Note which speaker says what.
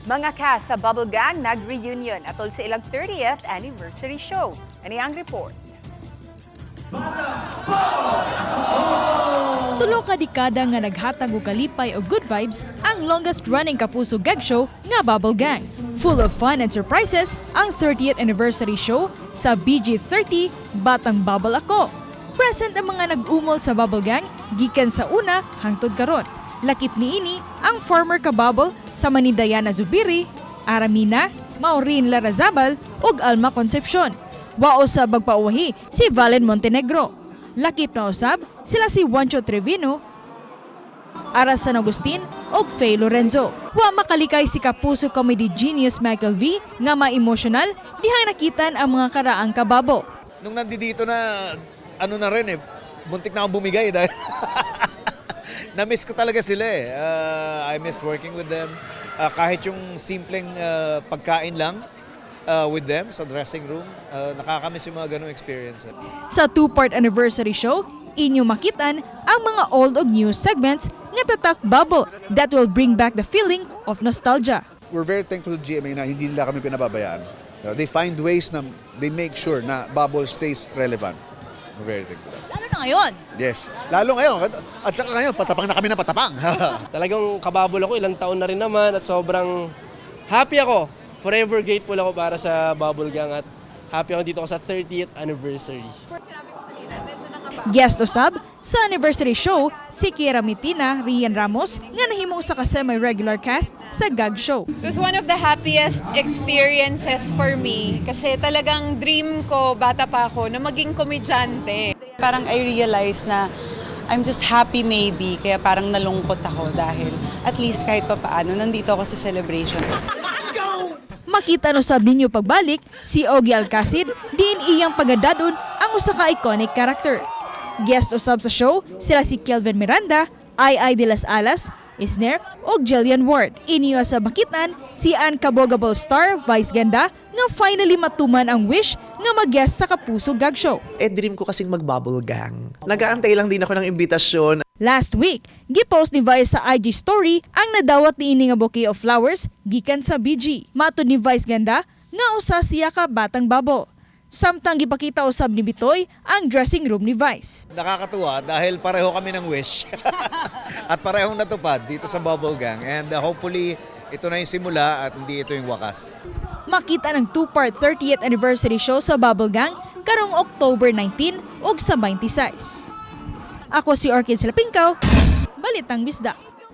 Speaker 1: Mga cast sa Bubble Gang nag-reunion atol sa ilang 30th anniversary show. Ani ang report.
Speaker 2: Tulo ka dekada nga naghatag og kalipay og good vibes ang longest running Kapuso gag show nga Bubble Gang. Full of fun and surprises ang 30th anniversary show sa BG30 Batang Bubble Ako. Present ang mga nag-umol sa Bubble Gang gikan sa una hangtod karon. Lakip niini ang former kabubble sama ni Diana Zubiri, Aramina, Maureen Larazabal ug Alma Concepcion. Wa usab magpauwahi si Valen Montenegro. Lakip na usab sila si Juancho Trevino, Aras San Agustin ug Faye Lorenzo. Wa makalikay si Kapuso comedy genius Michael V nga ma-emotional dihang nakitan ang mga karaang kabubble.
Speaker 3: Nung nandito na, ano na rin eh, muntik na akong bumigay dahil na-miss ko talaga sila eh. I miss working with them. Kahit yung simpleng pagkain lang with them sa dressing room, nakakamiss yung mga ganong experience.
Speaker 2: Sa two-part anniversary show, inyo makitan ang mga old ug new segments nga tatak Bubble that will bring back the feeling of nostalgia.
Speaker 4: We're very thankful to GMA na hindi nila kami pinababayaan. They find ways na they make sure na Bubble stays relevant. We're very thankful.
Speaker 2: Lalo na ngayon.
Speaker 4: Yes. Lalo ngayon. At saka ngayon, patapang na kami na patapang.
Speaker 5: Talagang kabubble ako, ilang taon na rin naman at sobrang happy ako. Forever grateful ako para sa Bubble Gang at happy ako dito ako sa 30th anniversary.
Speaker 2: Guest usab sa anniversary show si Kira Mitina, Rian Ramos nga nahimong usa ka semi-regular cast sa gag show.
Speaker 6: It was one of the happiest experiences for me kasi talagang dream ko, bata pa ako, na maging komedyante.
Speaker 7: Parang I realized na I'm just happy maybe, kaya parang nalungkot ako dahil at least kahit papaano, nandito ako sa celebration.
Speaker 2: Makita no sab ninyo pagbalik si Ogie Alcacid diin iyang pagadadon ang usa ka iconic character. Guest usab sa show sila si Kelvin Miranda, Ai de las Alas, Isner ug Jillian Ward. Inyo sa makitan si unkabogable star Vice Ganda nga finally matuman ang wish nga mag-guest sa Kapuso Gag Show.
Speaker 8: Eh, dream ko kasing mag-Bubble Gang. Nag-aantay lang din ako ng imbitasyon.
Speaker 2: Last week, gipost ni Vice sa IG story ang nadawat niini nga bouquet of flowers gikan sa BG. Matod ni Vice Ganda nga usa siya ka batang bubble. Samtang gipakita usab ni Bitoy ang dressing room ni Vice.
Speaker 3: Nakakatuwa dahil pareho kami ng wish at parehong natupad dito sa Bubble Gang. And hopefully, ito na yung simula at hindi ito yung wakas.
Speaker 2: Makita ng two-part 30th anniversary show sa Bubble Gang karong October 19 ug sa 26. Ako si Orchid Silapingkaw, Balitang Bisdak.